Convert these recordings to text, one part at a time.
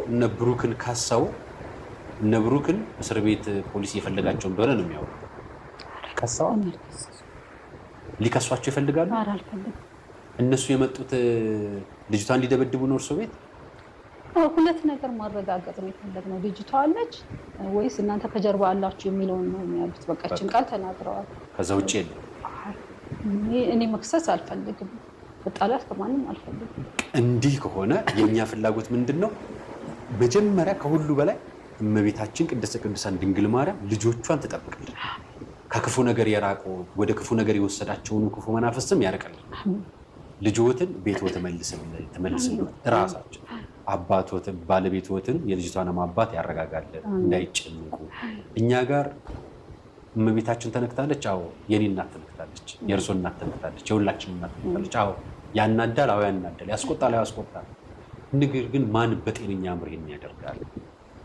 እነ ብሩክን ከሰው እነ ብሩክን እስር ቤት ፖሊስ እየፈለጋቸው እንደሆነ ነው የሚያወሩት። ከሰዋል? ሊከሷቸው ይፈልጋሉ? አልፈልግም። እነሱ የመጡት ልጅቷን ሊደበድቡ ነው እርሶ ቤት? ሁለት ነገር ማረጋገጥ ነው የፈለግነው። ልጅቷ አለች ወይስ እናንተ ከጀርባ አላችሁ የሚለውን ነው ያሉት። በቃ ይህችን ቃል ተናግረዋል። ከዛ ውጭ የለም። እኔ መክሰስ አልፈልግም፣ መጣላት ከማንም አልፈልግም። እንዲህ ከሆነ የእኛ ፍላጎት ምንድን ነው? መጀመሪያ ከሁሉ በላይ እመቤታችን ቅድስተ ቅዱሳን ድንግል ማርያም ልጆቿን ትጠብቅልን፣ ከክፉ ነገር የራቁ ወደ ክፉ ነገር የወሰዳቸውን ክፉ መናፍስትም ያርቅልን። ልጅዎትን ቤትዎ ትመልስልን። እራሳቸው አባቶትን ባለቤትዎትን የልጅቷንም አባት ያረጋጋልን፣ እንዳይጨንቁ። እኛ ጋር እመቤታችን ተነክታለች። አዎ የኔ እናት ተነክታለች፣ የእርሶ እናት ተነክታለች፣ የሁላችን እናት ተነክታለች። አዎ ያናዳል፣ አዎ ያናዳል፣ ያስቆጣል፣ አዎ ያስቆጣል። ነገር ግን ማን በጤነኛ አእምሮ ይሄን ያደርጋል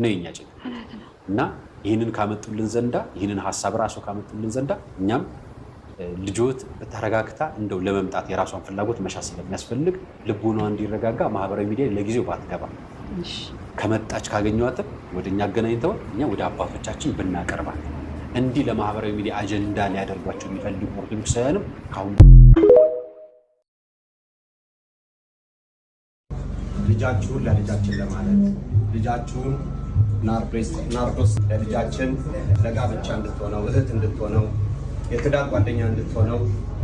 ነው የኛ ጭንቀት። እና ይህንን ካመጡልን ዘንዳ፣ ይህንን ሀሳብ ራሱ ካመጡልን ዘንዳ እኛም ልጆት ተረጋግታ እንደው ለመምጣት የራሷን ፍላጎት መሻት ስለሚያስፈልግ ልቡኗ እንዲረጋጋ ማህበራዊ ሚዲያ ለጊዜው ባትገባ፣ ከመጣች ካገኟትም ወደ እኛ አገናኝተውን እኛ ወደ አባቶቻችን ብናቀርባት፣ እንዲህ ለማህበራዊ ሚዲያ አጀንዳ ሊያደርጓቸው የሚፈልጉ ኦርቶዶክሳውያንም ከአሁን ልጃችሁን ለልጃችን ለማለት፣ ልጃችሁን ናርዶስ ለልጃችን ለጋብቻ እንድትሆነው፣ እህት እንድትሆነው፣ የትዳር ጓደኛ እንድትሆነው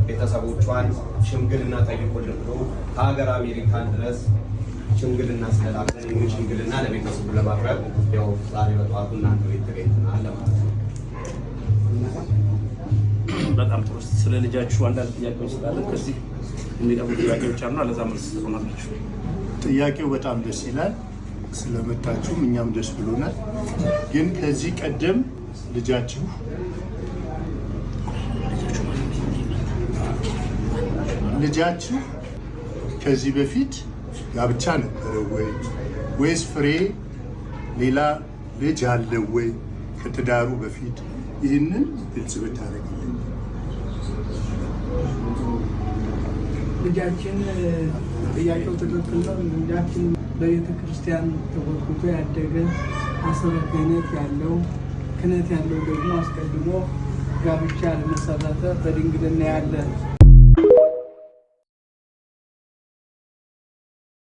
ቤተሰቦቿን ሽምግልና ጠይቁልን ብሎ ከሀገር አሜሪካን ድረስ ሽምግልና ስለላከን ይህን ሽምግልና ለቤተሰቡ ለማቅረብ ያው ዛሬ በጠዋቱ እናንተ ቤት ተገኝተናል ለማለት ነው። በጣም ጥሩ። ስለ ልጃችሁ አንዳንድ ጥያቄዎች ስላለን ከዚህ የሚቀርቡ ጥያቄዎች አሉና ለዛ መልስ ትሰጡናላችሁ። ጥያቄው በጣም ደስ ይላል። ስለመጣችሁም እኛም ደስ ብሎናል። ግን ከዚህ ቀደም ልጃችሁ ከዚህ በፊት ጋብቻ ነበረ ወይ፣ ወይስ ፍሬ ሌላ ልጅ አለ ወይ ከትዳሩ በፊት? ይህንን ግልጽ ብታደርግልን። ልጃችን ጥያቄው ትክክል ነው። ልጃችን በቤተ ክርስቲያን ተኮትኩቶ ያደገ፣ አስረ ክህነት ያለው፣ ክህነት ያለው ደግሞ አስቀድሞ ጋብቻ ያልመሰረተ በድንግልና ያለ